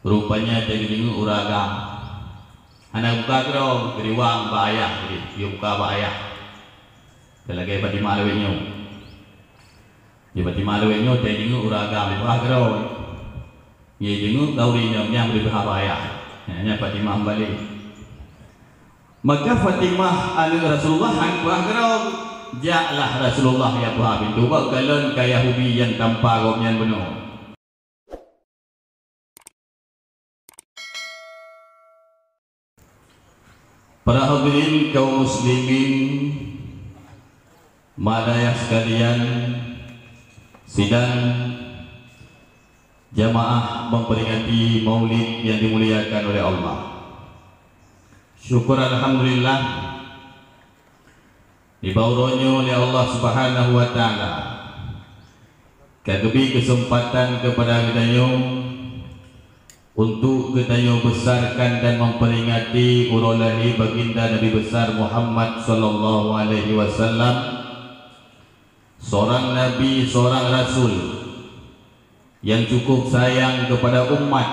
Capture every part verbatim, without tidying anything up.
Rupanya teuka jingieng ureueng agam. Hana buka keudroe, geuriwang bak ayah, geuyue buka bak ayah. Teuka lagèe Fatimah lawét nyoe. Di Fatimah lawét nyoe teuka jingieng ureueng agam, buka keudroe. Nyoe jingieng kawri nyoe nyang bri beuhaba ayah. Nyan Fatimah meubalek. Maka Fatimah aneuk Rasulullah han peugah keudroe. Jaklah Rasulullah nyang peugah pintoe, bak kalon ka Yahudi nyang tampa gobnyan bunoe. Para hadirin kaum muslimin, mak dan ayah sekalian, sidang jamaah memperingati Maulid yang dimuliakan oleh Allah. Syukur alhamdulillah, di bak uroe nyoe lé Allah Subhanahu wa Taala ka geubri keuseumpatan keupada geutanyoe untuk geutanyoe beusarkan dan memperingati uroe lahé Baginda Nabi Besar Muhammad sallallahu alaihi wasallam, seorang nabi, seorang rasul yang cukup sayang kepada umat,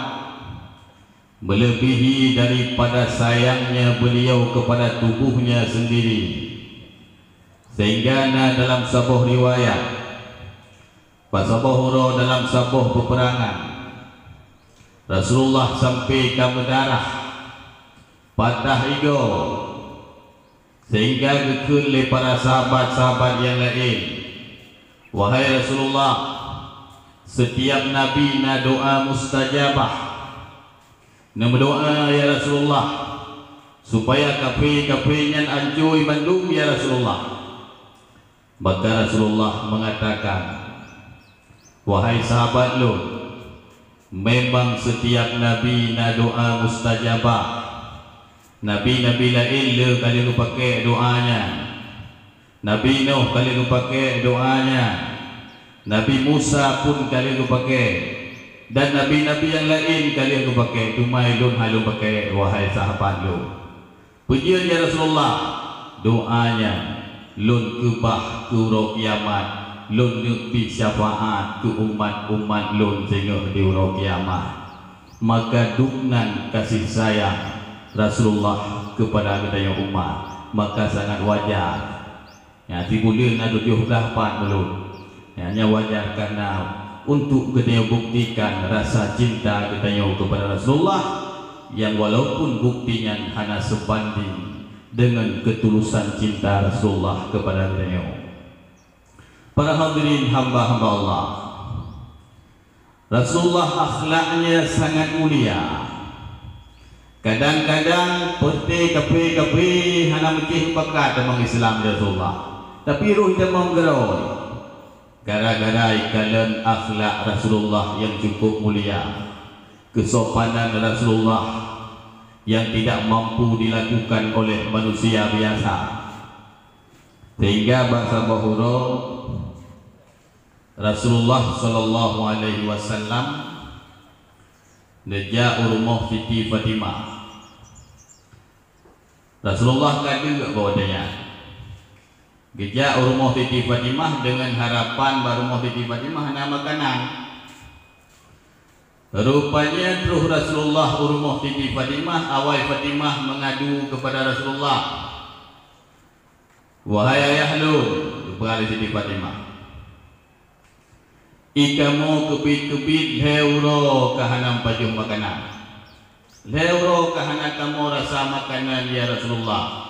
melebihi daripada sayangnya beliau kepada tubuhnya sendiri. Sehingga na dalam saboh riwayat, bak saboh uroe dalam saboh peperangan, Rasulullah sampai ka meudarah, patah igoe, sehingga geukheun lé para sahabat-sahabat nyang laén, "Wahai Rasulullah, setiap nabi na doa mustajabah. Neumeudoa, ya Rasulullah, supaya kafé-kafé nyan ancôi bandum, ya Rasulullah." Maka Rasulullah mengatakan, "Wahai sahabat lôn, memang setiap nabi na doa mustajabah. Nabi-nabi laén le ka lheueh geupakée doa nyan. Nabi Nuh ka lheueh geupakée doa nyan. Nabi Musa pun ka lheueh geupakée. Dan nabi-nabi nyang laén ka lheueh geupakée, teuma lôn hana lôn pakée, wahai sahabat lôn." "Peue jeuet, ya Rasulullah?" "Doa nyan lôn keubah keu uroe kiamat, lôn neuk bri syafaat keu umat-umat lôn singoh di uroe kiamat." Maka dum nan kasih sayang Rasulullah keupada geutanyoe umat, maka sangat wajar. Nyan, sibuleuen na tujoh blaih pat buleuen. Nyan, nyan wajar kareuna untuk geutanyoe buktikan rasa cinta geutanyoe keupada Rasulullah, nyang walaupun bukti nyan hana seubanding deungon keutulusan cinta Rasulullah keupada geutanyoe. Para hadirin hamba-hamba Allah, Rasulullah akhlaknya sangat mulia. Kadang-kadang peureté kafé-kafé hana meucéh meupakat tamong Islam di Rasulullah, tapi roh tamong keudroe. Gara-gara ikalon akhlak Rasulullah nyang cukup mulia, keusopanan Rasulullah nyang tidak mampu dilakukan oleh manusia biasa. Sehingga bak saboh uroe Rasulullah sallallahu alaihi wasallam neujak u rumoh Siti Fatimah. Rasulullah ka deuk bak watée nyan. Geujak u rumoh Siti Fatimah deungon harapan bak rumoh Siti Fatimah na makanan. Rupanya troh Rasulullah u rumoh Siti Fatimah, awai Fatimah meungadu keupada Rasulullah, "Wahai ayah lôn," geupeugah lé Siti Fatimah, "I kamoe keubiet-keubiet lhée uroe ka hana meupajoh makanan. Lhée uroe ka hana kamoe rasa makanan, ya Rasulullah."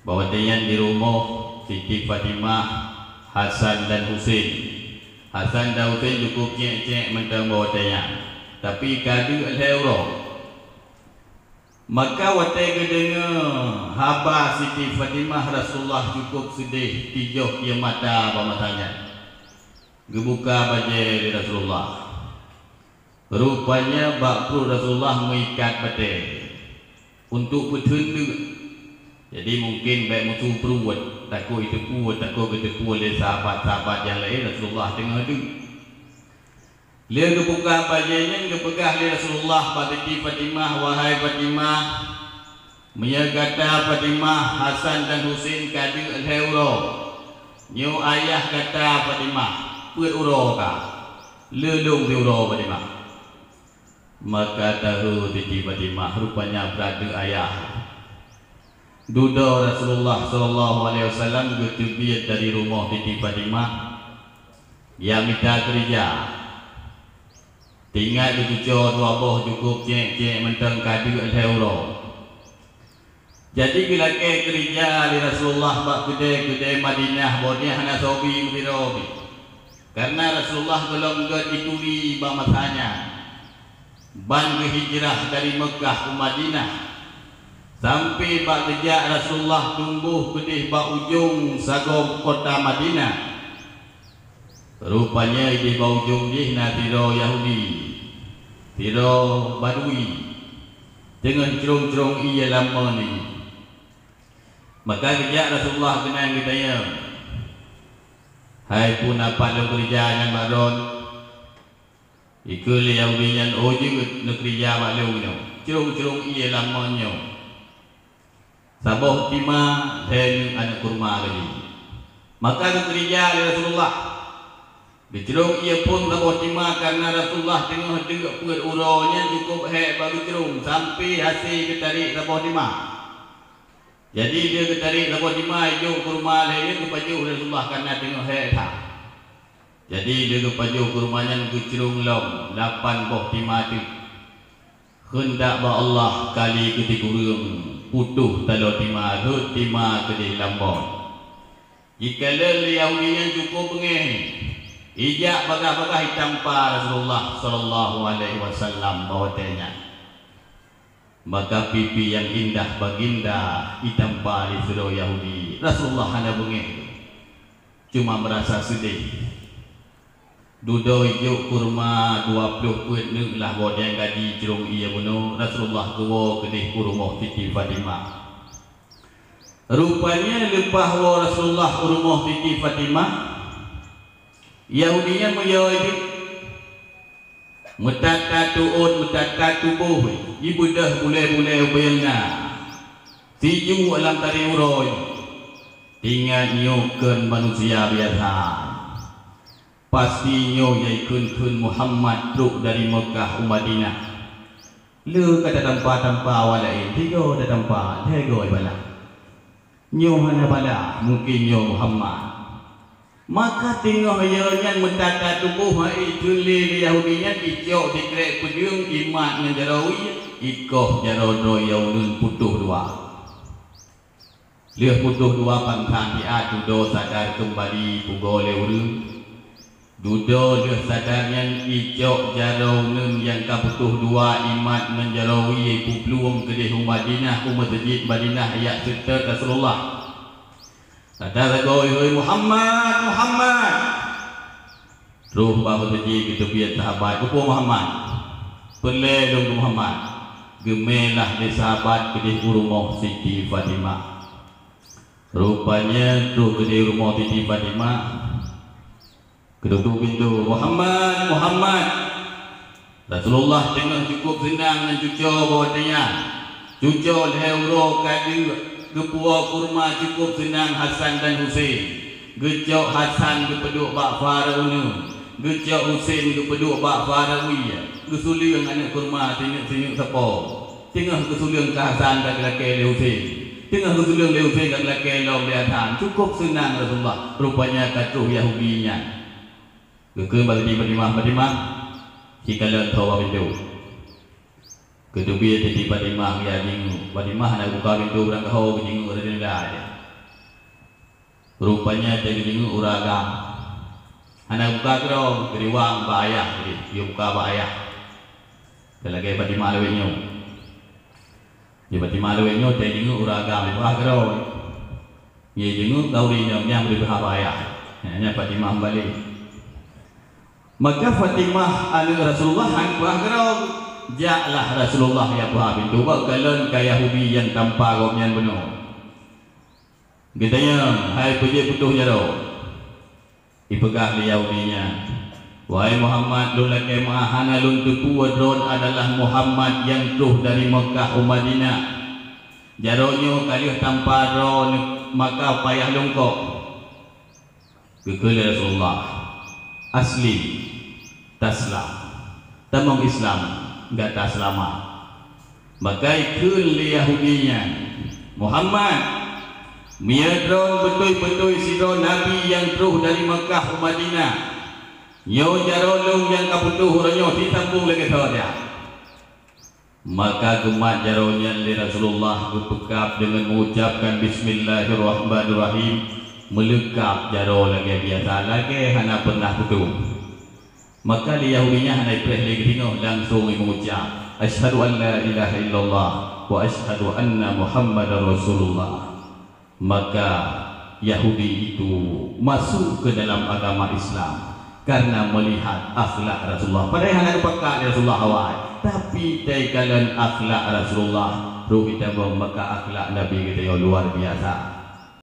Bak watée nyan di rumoh Siti Fatimah, Hasan dan Husein. Hasan dan Husein cukup cék-cék mantong bak watée nyan, tapi ka deuk lhée uroe. Maka watée geudeungoe haba Siti Fatimah, Rasulullah cukup seudeh, tijoh ie mata bak masa nyan. Geubuka bajée lé Rasulullah. Rupanya bak pruet Rasulullah meuikat batée untuk peuteun deuk. Jadi mungken bék meusu pruet, takot jiteupue, takot geuteupeue lé sahabat-sahabat nyang laén Rasulullah teungoh deuk. Lheueh geubuka bajée nyan geupeugah lé Rasulullah bak Siti Fatimah, "Wahai Fatimah, meunyoe gata Fatimah, Hasan dan Husein ka deuk lhée uroe, nyoe ayah gata Fatimah, peuet uroe ka, le lôn siuroe Fatimah." Maka tahu Siti Fatimah rupanya brat ayah. Dudoe Rasulullah sallallahu alaihi wasallam geuteubiet dari rumoh Siti Fatimah, ya mita keurija. Tinggai geucucoe dua boh cukôp cék-cék mantong ka deuk lhée uroe. Jadi geulakée keurija lé Rasulullah bak keudée-keudée Madinah, boh nyan hana soe bi meubiro bi. Karena Rasulullah gohlom gét dituri bak masa nyan. Ban geuhijrah dari Meukah u Madinah, sampai bak geujak Rasulullah tumboh keudeh bak ujong sagoe kota Madinah. Rupanya ideh bak ujong jih na sidroe Yahudi, sidroe Badui, teungoh crông-crông ié lam mon. Maka geujak Rasulullah keunan geutanyong, "Hai peue na pat lôn keurija nyan bak droe?" Dikeue lé Yahudi nyan, "Oh, jeuet neukeurija bak lôn nyoe, crông-crông ié lam mon nyoe, saboh tima lhée neuk aneuk kurma lagée." Maka geukeurija lé Rasulullah. Geucrông ié phon saboh tima, karena Rasulullah teungoh deuk peuet uroe nyan cukôp hék bak geucrông, sampai hase geutarek saboh tima. Jadi lheueh geutarek saboh tima, ijok kurma lhée nyoe geupajoh lé Rasulullah, karena teungoh hék that. Jadi lheueh geupajoh kurma nyan geucrông lom lapan boh tima teuk. Keuheundak bak Allah kali keuti kureueng putôh taloe tima, rhot tima keudeh lam mon. Jikalon lé Yahudi nyan cukôp beungéh, ijak bagaih-bagaih itampa Rasulullah sallallahu alaihi wasallam bak watée nyan. Maka pipi nyang indah baginda itampa lé sidroe Yahudi. Rasulullah hana beungéh, cuma meurasa seudeh. Dudoe ijok kurma dua ploh peuet neuk lah boh deng gaji crông ié bunoe, Rasulullah geuwoe keudeh u rumoh Siti Fatimah. Rupanya leupah woe Rasulullah u rumoh Siti Fatimah, Yahudi nyan meuyue jih, meutat-tat tuôt, meutat-tat tuboh, jibeudôh bulée-bulée ubé na, siju lam tari uroe. Ingat nyoe kon manusia biasa. Pasti nyoe jai kheun-kheun Muhammad trok dari Meukah u Madinah. Le ka tatampa-tampa awak laén, tiga tatampa, lhée goe bala. Nyoe hana bala, mungken nyoe Muhammad. Maka teungoh ié nyan meutat-tat tuboh hai kheun lé Yahudi nyan, icok sikrek peudeueng imat ngon jaroe wie, ikoh jaroe droe ié uneun putôh dua. Lheueh putôh dua pangsan siat dudoe sadar keumbali pugoe lé ureuëng. Dudoe lheueh sadar nyan icok jaroe uneun nyang ka putôh dua imat ngon jaroe wie ipublueng keudeh u Madinah, u meuseujid Madinah jak seutôt Rasulullah. Tasagoe, "Hôi Muhammad, Muhammad!" Troh bak meuseujid geuteubiet sahabat, "Keupeue Muhammad?" "Peureulée lôn keu Muhammad." Geumé lah lé sahabat keudeh u rumoh Siti Fatimah. Rupanya troh keudeh u rumoh Siti Fatimah, geuduek pintoe, "Muhammad, Muhammad!" Rasulullah teungoh cukôp seunang ngon cucoe bak watée nyan. Cucoe lhée uroe ka deuk, geupuwoe kurma cukôp seunang Hasan dan Husein. Geucok Hasan geupeuduek bak fa rot uneun, geucok Husein geupeuduek bak fa rot wie, geusuleueng aneuk kurma sineuk-sineuk sapo. Teungoh geusuleueng keu Hasan ka geulakée lé Husein, teungoh geusuleueng lé Husein ka geulakée lom lé Hasan. Cukôp seunang Rasulullah, rupanya ka troh Yahudi nyan. Geukheun bak Siti Fatimah, "Fatimah, ci kalon tho bak pintoe." Geuteubiet Siti Fatimah geujak jingieng. Fatimah hana buka pintoe, beurangkaho geujingieng ureuëng nilai. Rupanya teuh geujingieng ureuëng agam. Hana buka keudroe, geuriwang bak ayah jih, geuyue buka bak ayah. Lagée Fatimah lawét nyoe. Di Fatimah lawét nyoe teuh jingieng ureuëng agam, dipeugah keudroe. Nyoe jingieng ka ureuëng nyoe nyang dipeugah bak ayah. Nyan Fatimah meubalek. Maka Fatimah aneuëk Rasulullah han peugah keudroe. Jaklah Rasulullah nyang peugah pintoe, bak kalon ka Yahudi nyang tampa gobnyan bunoe. Geutanyong, "Hai peue jeuet putôh jaroe?" Ipeugah lé Yahudi nyan, "Wahai Muhammad, lôn lakée meu'ah hana lôn teupeue droen adalah Muhammad nyang troh dari Meukah u Madinah. Jaroe nyoe ka lheueh tampa droeneuh, maka payah lôn kok." Geukheun lé Rasulullah, "Aslim, taslam." Tamong Islam, gata seulamat." Maka ikheun lé Yahudi nyan, "Muhammad, meunyoe droe beutôi-beutôi sidroe nabi nyang troh dari Makkah u Madinah, nyoe jaroe lôn nyang ka putôh uroe nyoe, sisambong lagée soe jak." Maka geumat jaroe nyan lé Rasulullah, geupeukab deungon mengucapkan, "Bismillahirrahmanirrahim," meuleukab jaroe lagée biasa, lagée hana pernah putôh. Maka lé Yahudi nyan hana ipreh lé geudeungoe, langsong jimengucap, "Asyhadu an la ilaha illallah wa asyhadu anna Muhammadar Rasulullah." Maka Yahudi itu masuk ke dalam agama Islam karena melihat akhlak Rasulullah. Padahai hana geupakat lé Rasulullah awai, tapi teukalon akhlak Rasulullah, rhot jitamong maka akhlak Nabi geutanyoe luar biasa.